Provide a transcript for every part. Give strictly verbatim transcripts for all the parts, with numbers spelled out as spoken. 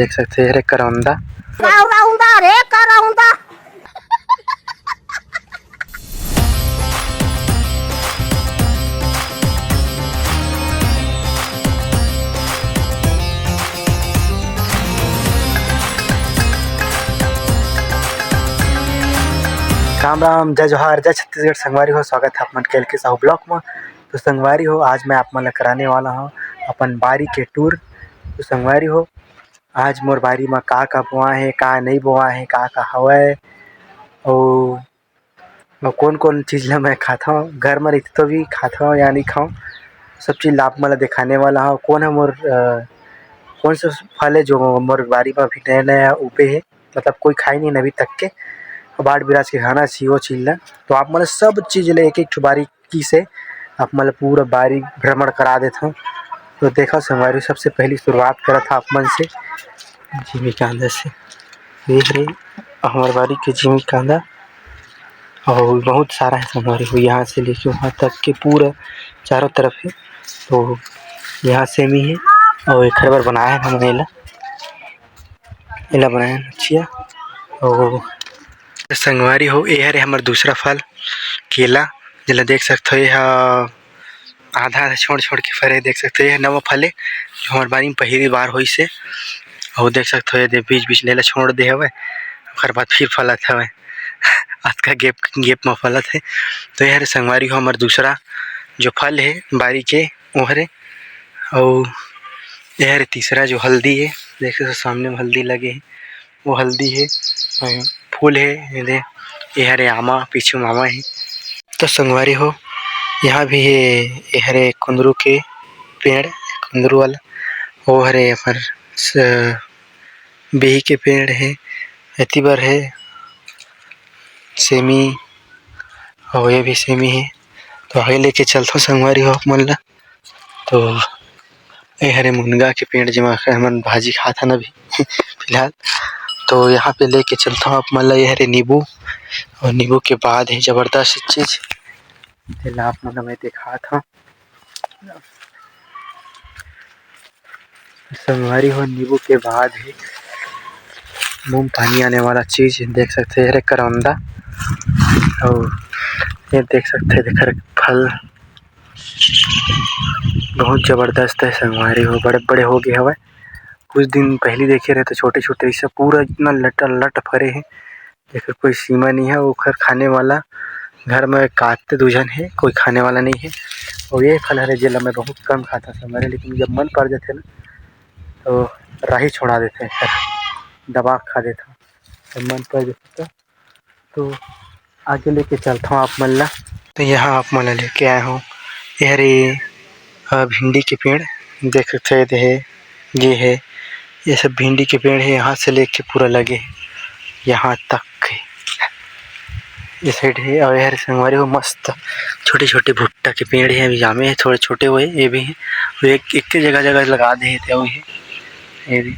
देख सकते हैं, अरे करौंदा। करौंदा रे, करौंदा। राम राम, जय जोहार, जय छत्तीसगढ़। संगवारी हो, स्वागत है आप मन के एल के साहू ब्लॉग में। तो संगवारी हो, आज मैं आप मन ला कराने वाला हूँ अपन बारी के टूर। तो संगवारी हो, आज मोर बारी में का का बोआ है, का नहीं बोआ है, का का हवय, अउ अउ कोन-कोन चीज ला मैं खाथंव, घर म रहिथे तो भी खाथंव या नइ खांव, सब चीज ला आप मन ला देखाने वाला हंव। कोन ह मोर, अ, कोन से फल हे जो मोर बारी म अभी नया-नया उबे हे, मतलब कोई खाए नइ हे अभी तक के, बाढ़ बिराज के खाना चाहिए वो चीज ला। तो आप मन ला सब चीज ला एक-एक ठो बारीकी से आप मन ला पूरा बारी भ्रमण करा देथंव। तो देखव संगवारी, सबसे पहली शुरुआत करत हंव आप मन से जिमी कांदा से। ये हरे हमर बारी के जिमी कांदा। अउ बहुत सारा हे संगवारी हो, यहाँ से लेके वहाँ तक के पूरा चारों तरफ हे। तो यहाँ सेमी हे अउ एखर बर बनाए हन हमन एला, एला बनाए हन चिया। अउ संगवारी हो, ए हरे हमर दूसरा फल केला, जेला देख सकथो, ये ह आधा आधा छोड़ छोड़ के फरे, देख सकथो, ये ह नवा फल हे जो हमर बारी में पहली बार होइस हे। अउ देख सकथो, ये दे बीच बीच ले ला छोड़ दे हवय, ओकर बाद फिर फलत हवय। अतका gap gap म फलत हे। तो ये हरे संगवारी हो हमर दूसरा जो फल हे बारी के, वो हरे। अउ ये हरे तीसरा जो हल्दी हे, देख सकथो सामने में हल्दी लगे हे, वो हल्दी हे, अउ फूल हे, ये दे, ये हरे आमा, पीछू म आमा हे। तो संगवारी हो, यहाँ भी हे, ये हरे कुंदरू के पेड़, कुंदरू वाला, वो हरे हमर स-, बिही के पेड़ हे, एती बर हे सेमी, अउ ये भी सेमी हे। तो आगे लेके चलथों संगवारी हो आप मन ला। तो ये हरे मुनगा के पेड़, जेमा हमन भाजी खात हन अभी फिलहाल। तो यहाँ पे लेके चलथों आप मन ला, ये हरे नींबू, अउ नींबू के बाद हे जबरदस्त चीज, जेला आप मन ला मैं देखात हंव। संगवारी हो, नींबू के बाद ही मुंह पानी आने वाला चीज देख सकते हैं, अरे करौंदा। और ये देख सकते हैं, देख फल बहुत जबरदस्त है संगवारी हो, बड़े बड़े हो गए हवय। कुछ दिन पहली देखे रहे तो छोटे छोटे, इससे पूरा इतना लट लट फरे हैं। जेकर कोई सीमा नहीं है, ओखर खाने वाला घर में काटते दू झन है, कोई खाने वाला नहीं है। और ये फल हरे जेला मैं बहुत कम खाता था मेरे, लेकिन जब मन पड़ जाते ना तो राही छोड़ा देते हैं, दबा के खा देता हूँ जब मन पड़ जाता तो। तो आगे लेके चलता हूँ आप मन ला। तो यहाँ आप मन ला लेके आया हूँ, ये हरे, अ, भिंडी के पेड़ देख सकते हैं, ये है, ये सब भिंडी के पेड़ है, यहाँ से लेके पूरा लगे है, यहाँ तक है। ये साइड है, और यार संगवारी हो मस्त छोटे-छोटे भुट्टा के पेड़ है, अभी जामे है, थोड़े छोटे हुए, ये भी है। और एक, एक जगह, जगह लगा दे है, तो ये है, ये भी।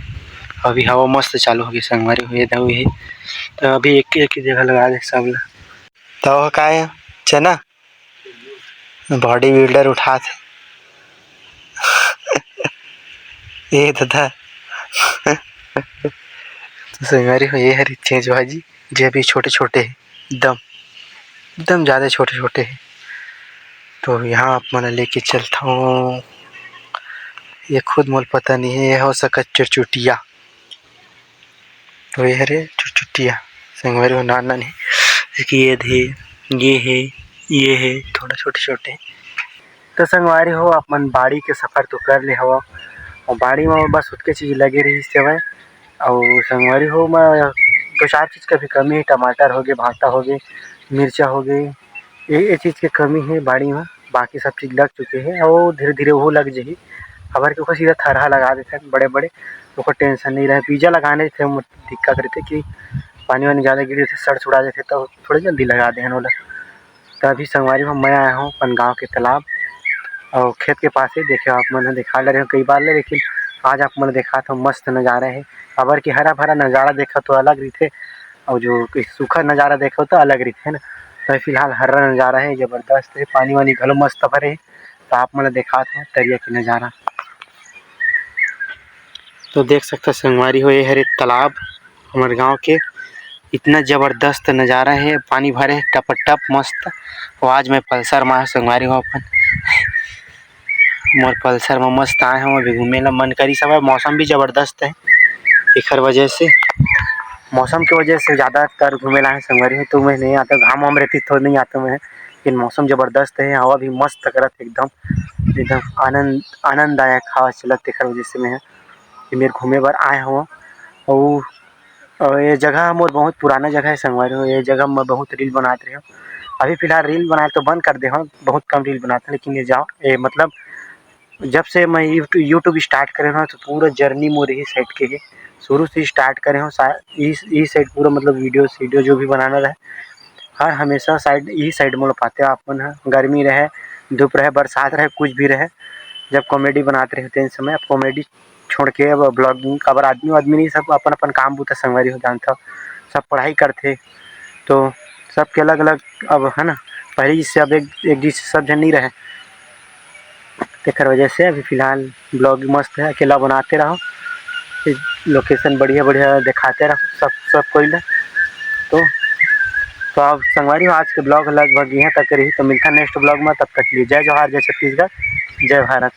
अभी हवा मस्त चालू होगी संगवारी हो, ये दऊ है। तो अभी एक, एक जगह लगा दे सब ला। तो का है? चना? बॉडी बिल्डर उठात हे। ए दादा। तो संगवारी हो, ये हरी चेंज भाजी, जे अभी छोटे-छोटे हे, एकदम, एकदम ज्यादा छोटे-छोटे हे। तो यहाँ आप मन लेके चलथव। ये खुद मोल पता नहीं है, ये हो सकत चुरचुटिया। तो ये हरे चुरचुटिया, संगवारी हो, नान नान हे। एक ये दे, ये हे, ये हे, थोड़ा छोटे छोटे। तो संगवारी हो, आप मन बाड़ी के सफर तो कर ले हवा, और बाड़ी में बस उतके चीज लगे रहिस हवय। और संगवारी हो, मैं दो चार चीज का भी कमी है, टमाटर हो गए, भाटा हो गए, मिर्चा हो गए, ये, ये चीज के कमी है बाड़ी में। बाकी सब चीज लग चुके हैं और धीरे धीरे वो लग जाही। काबर के ओकर सीधा थरहा लगा देथे बड़े बड़े, ओकर टेंशन नहीं रहे। बीजा लगाने से मोर दिक्कत रहते कि पानी वानी ज्यादा गिर जाथे, सड़ सुड़ा जाथे, तो थोड़ा जल्दी लगा देहन ओला। तो अभी संगवारी हो, मैं आया हूँ अपन गाँव के तालाब और खेत के पास ही। देखे आप मन ह दिखा ले रहे हो कई बार ले, लेकिन आज आप मन दिखात हो, मस्त नजारा है। काबर कि हरा भरा नजारा देखो तो अलग रहिथे, और जो कि सूखा नजारा देखो तो अलग रहिथे ना। तो फिलहाल हरा नजारा है, जबरदस्त है, पानी वानी घलो मस्त भरे है। तो आप मन ल देखात हो तरिया के नजारा। तो देख सकथो संगवारी हो, ये हरे तालाब हमर गांव के। इतना जबरदस्त नजारा हे, पानी भरे हे टप टप, मस्त। अउ आज मैं पल्सर मा आए हों संगवारी हो अपन, मोर पल्सर मा मस्त आए हों। अभी घूमे ला मन करिस हवय, मौसम भी जबरदस्त हे, एखर वजह से, मौसम के वजह से ज्यादातर घूमे ला आए हों संगवारी हो। तो मैं नहीं आता, घाम वाम रहतिस तो नहीं आता मैं, लेकिन मौसम जबरदस्त हे, हवा भी मस्त करत हे एकदम, एकदम आनंद, आनंददायक हवा चलत हे, तेखर वजह से मैं, ये मेर घूमे बर आए हों। अउ, अउ ये जगह मोर बहुत पुराना जगह हे संगवारी हो, ये जगह मैं बहुत reel बनात रहेंव। अभी फिलहाल reel बनाए तो बंद कर दे हों, बहुत कम reel बनात हों, लेकिन ये जाओ, ये मतलब जब से मैं YouTube, YouTube start करे हों तो पूरा journey मोर यही side के हे, शुरू से start करे हों सा-, इस, इस side पूरा मतलब video, video जो भी बनाना रहे, हर हमेशा side, यही side मोला पाते हो आप मन ह, गर्मी रहे, धूप रहे, बरसात रहे, कुछ भी रहे, जब comedy बनात रहे तेन समय, अब comedy छोड़ के अब vlogging काबर, आदमी, आदमी नहीं, सब अपन, अपन काम बूता संगवारी हो जानता, सब पढ़ाई करथे, तो सबके अलग-अलग अब, है ना, पहले जैसे अब एक, एक जैसे सब झन नहीं रहे, तेखर वजह से अभी फिलहाल vlog मस्त है, अकेला बनाते रहो, फिर location बढ़िया-बढ़िया दिखाते रहो सब, सब कोई ला। तो, तो अब संगवारी हो, आज के vlog लगभग यहाँ तक रही, तो मिलता next vlog में, तब तक के लिए जय जोहार, जय छत्तीसगढ़, जय भारत।